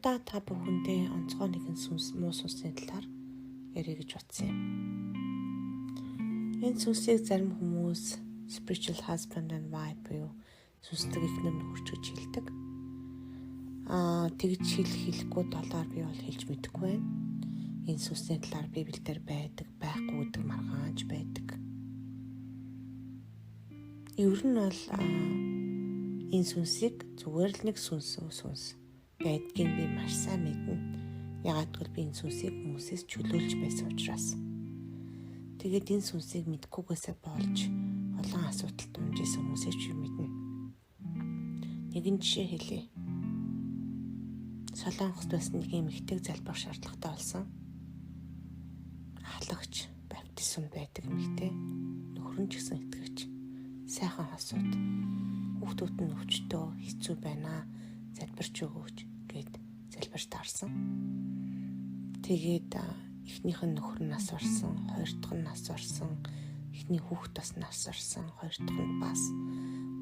Энэ удаа та бүхэндээ онцгой нэгэн сүнс, муу сүнсний талаар ярих гэж бодсон юм. Энэ сүнсийг зарим хүмүүс spiritual husband and wife буюу сүнслэг эхнэр нөхөрч гэж хэлдэг. Тэгж хэлэхгүй талаар би бол хэлж мэдэхгүй байна. Энэ сүнсний талаар Библиэлд байдаг, байхгүй гэдэг маргаанч байдаг. Ер нь бол энэ сүнсийг зүгээр л нэг сүнс байдгийг би маш сайн мэднэ. Яагаад гэвэл би энэ сүнсийг хүмүүсээс чөлөөлж байсан учраас. Тэгээд энэ сүнсийг мэдхгүйгээсээ болж олон асуудалд унжсэн хүмүүсээ ч мэднэ. Нэгэн жишээ хэлье. Солонгост байсан нэг эмэгтэйг залбирах шаардлагатай болсон. Ахлагч, баптизм байдаг эмэгтэй, нөхөр нь ч гэсэн итгэгч. Сайхан хосууд. Хүүхдүүд нь өвчтөө хэцүү байна. Залбирч өгөөч гэд залбирч таарсан. Тэгээд эхнийх нь нөхөр нь нас барсан, хоёр дахь нь нас барсан, эхний хүүхэд бас нас барсан, хоёр дахь нь бас,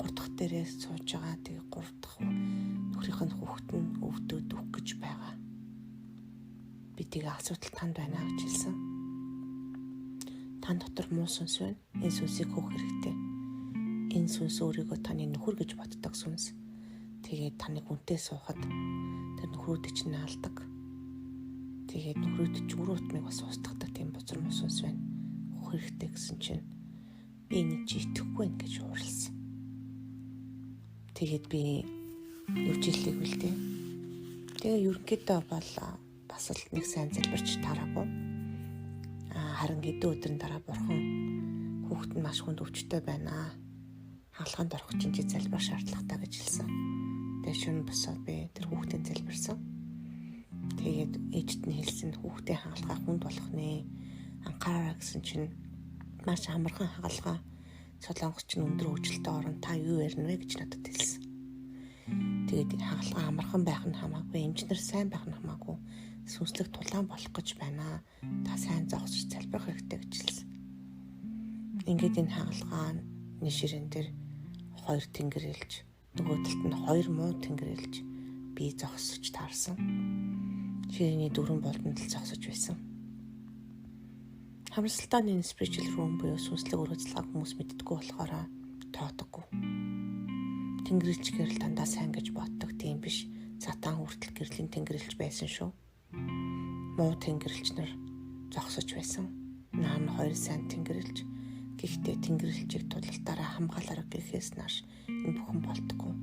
гурав дахь дээрээ сууж байгаа. Тэгээд гурав дахь нөхрийнх нь хүүхэд нь өвдөд өгөх гэж байгаа. Би тэгээ асуудал танд байна гэж хэлсэн. Тан дотор муу сүнс байна. Энэ сүнсийг хөөх хэрэгтэй. Энэ сүнс өөрийгөө таны нөхөр гэж боддог сүнс. Тэгээд таныг хүнтэй суухад тэр нөхрүүдийг чинь алдаг. Тэгээд нөхрүүд чинь үр утмыг бас устгадаг тийм бузар муу сүнс байна. Хөөх хэрэгтэй гэсэн чинь би энэ чи итгэхгүй байх гэж ууралсан. Тэгээд би юу ч хэлээгүй л дээ. Тэгээ ерөнхийдөө бол бас л нэг сайн залбирч тараагүй. Харин хэдэн өдрийн дараа бурхан хүүхэд нь маш хүнд өвчтөй байна. Хагалгаанд орох чинь чи залбирах шаардлагатай гэж хэлсэн. Тэгээ шөнө босоод би тэр хүүхдийн залбирсан. Тэгээд ээжд нь хэлсэн, хүүхдээ хагалгаа хүнд болох нэ. Анхаараа гэсэн чинь маш амархан хагалгаа. Солонгос чинь өндөр хөгжилтэй орон, та юу ярина вэ гэж надад хэлсэн. Тэгээд энэ хагалгаа амархан байх нь хамаагүй, эмчнэр сайн байх нь хамаагүй, сүнслэг тулаан болох гэж байна. Та сайн зогсож залбирах хэрэгтэй гэж хэлсэн. Ингээд энэ хагалгааны ширээн дээр хоёр тэнгэрэлж, нөгөө талд нь хоёр муу тэнгэрэлж би зогсож таарсан. Ширээний дөрвөн болдонд л зогсож байсан. Хамралтаа энэ spiritual room буюу сүнслэг өргөцлөг хүмүүс мэддэггүй болохоор тоодоггүй. Тэнгэрэлж гэрэл дандаа сайн гэж боддог, тийм биш. Сатан хүртэл гэрлийн тэнгэрэлж байсан шүү. Муу тэнгэрэлч нар зогсож байсан. Наа нь хоёр сайн тэнгэрэлж. Гэхдээ тэнгэрэлчийг тулалтаараа хамгаалаараа гэхээс нааш энэ бүхэн болдоггүй.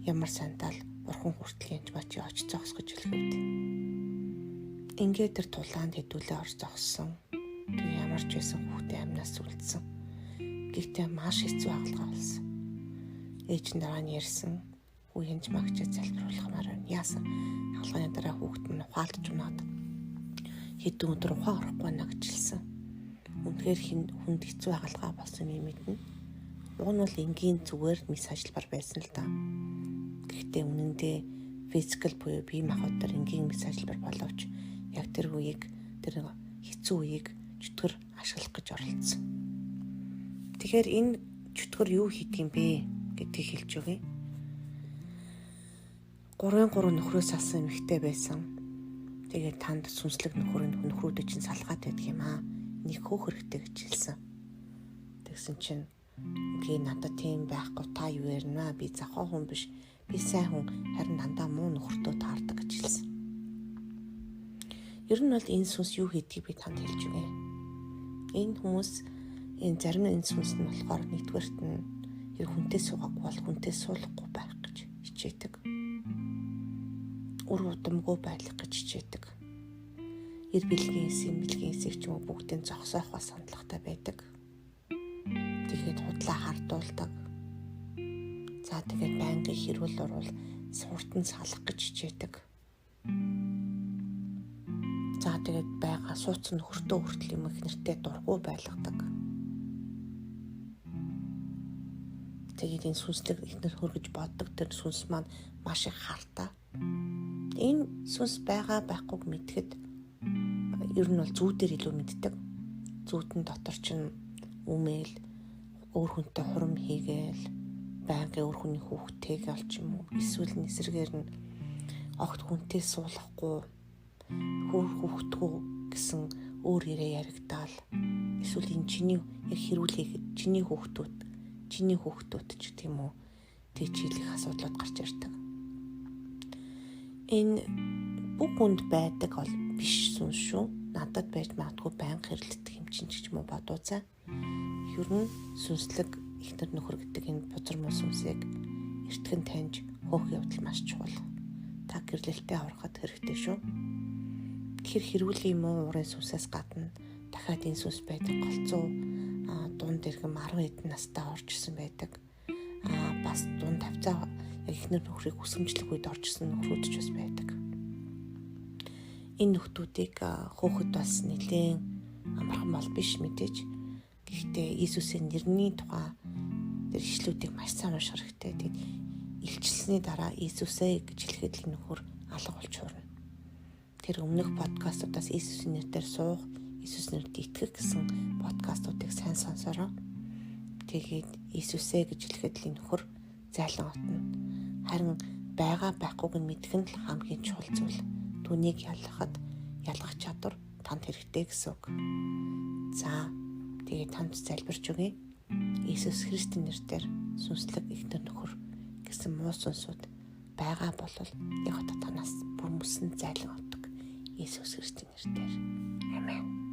Ямар сандал бурхан хүртэл янж бач очиж зогс гэж хэлэх үүд. Ингээд тэр тулаанд хэдүүлээ орж зогссон. Тэг ямар ч байсан хүүхдээ амнаас үлдсэн. Гэхдээ маш хэцүү хагалгаа болсон. Ээж нь дараа нь ярьсан. Хүү янж магчаа залбируулахмаар байна. Яасан? Хагалгааны дараа хүүхэд нь ухаалдж унаад хэдэн өдөр ухаан орохгүй байна гэж хэлсэн. Үнэхээр хүнд хэцүү хагалгаа болсон юм мэднэ. Уг нь бол энгийн зүгээр мис ажиллабар байсан л да. Гэхдээ үнэндээ физикал буюу бие махбодоор энгийн мис ажиллабар боловч яг тэр үеийг, тэр хэцүү үеийг чөтгөр ашиглах гэж оролцсон. Тэгэхээр энэ чөтгөр юу хийдэг юм бэ гэдгийг хэлж өгье. 3-3 нөхрөөс алсан эмэгтэй байсан. Тэгээд танд сүнслэг нөхрүүдээ чинь салгаад байдаг юм аа. Нэг хөөх хэрэгтэй гэж хэлсэн. Тэгсэн чинь үгүй надад тийм байхгүй, та юу ярина, би завхан хүн биш, би сайн хүн, харин дандаа муу нөхөртөө таардаг гэж хэлсэн. Ер нь бол энэ сүнс юу хийдгийг би танд хэлж өгье. Энэ хүмүүс, энэ зарим энэ сүнс нь болохоор нэгдүгээрт нь тэр хүнтэй суугаагүй бол хүнтэй суулгахгүй байх гэж хичээдэг. Үр удамгүй байх гэж хичээдэг. Эр бэлгийн эсийн бэлгийн эсийг ч юм уу бүгдийг зогсоох бас хандлагатай байдаг. Тэгээд худлаа хардуулдаг. За тэгээд байнгын хэрүүл урвал суртан салах гэж хичээдэг. За тэгээд байгаа сууцсан нөхөртөө хүртэл юм их нэртэй дургу байлгадаг. Тэгээд энэ сүнслэг ихнэр хөргөж боддог тэр сүнс маань маш их хартай. Энэ сүнс байгаа байхгүйг мэдхэд ер нь бол зүүдээр илүү мэддэг. Зүүдэн дотор чинь үмэл, өөр хүнтэй хурам хийгээл, байнгын өөр хүний хүүхдтэйг олч юм уу? Эсвэл нь эсрэгээр нь Огт хүнтэй суулгахгүй, хөр хүүхдгүү гэсэн өөр яриа яригдаал. Эсвэл энэ чиний яг хэрүүлээхэд чиний хүүхдүүд ч гэх юм уу тэг чийлэх асуудлууд гарч ирдэг. Энэ бүх хүнд байдаг бол биш сүнс шүү. Надад байж магадгүй байнга хэрэлддэг юм чинь ч юм уу бодууцаа. Ер нь сүнслэг эхнэр нөхөр гэдэг энэ бузар муу сүнсийг эртгэн таньж хөөх явдал маш чухал. Та гэрлэлтэд ороход хэрэгтэй шүү. Тэгэхээр хэрүүлийн муу уурын сүнсээс гадна дахиад энэ сүнс байдаг. Голцоо дунд иргэм 10 хэдэн настай орж исэн байдаг. Бас дунд тавцаа яг эхнэр нөхрийг хүсэмжлэх үед орж исэн нөхрүүд ч бас байдаг. Энэ нөхдүүдийг хөөхөд бас нэлээд амархан бол биш мэдээж. Гэхдээ Иесусийн нэрний тухай тэр ишлүүдийг маш сайн унших хэрэгтэй. Тэгэд илчилсэний дараа Иесусээ гэж хэлэхэд л нөхөр алга болж хуурна. Тэр өмнөх подкастуудаас Иесусийн нэрээр суух, Иесус нэрд итгэх гэсэн подкастуудыг сайн сонсороо. Тэгээд Иесусээ гэж хэлэхэд л нөхөр зайлан отно. Харин байгаа байхгүйг нь мэдэх нь л хамгийн чухал зүйл. Түүнийг ялгахад ялгах чадвар танд хэрэгтэй гэсэн үг. За, тэгээд танд залбирч өгье. Иесус Христийн нэрээр сүнслэг эхнэр нөхөр гэсэн муу сүнсүүд байгаа бол яг одоо танаас бүр мөсөн зайлан отдог. Иесус Христийн нэрээр. Амен.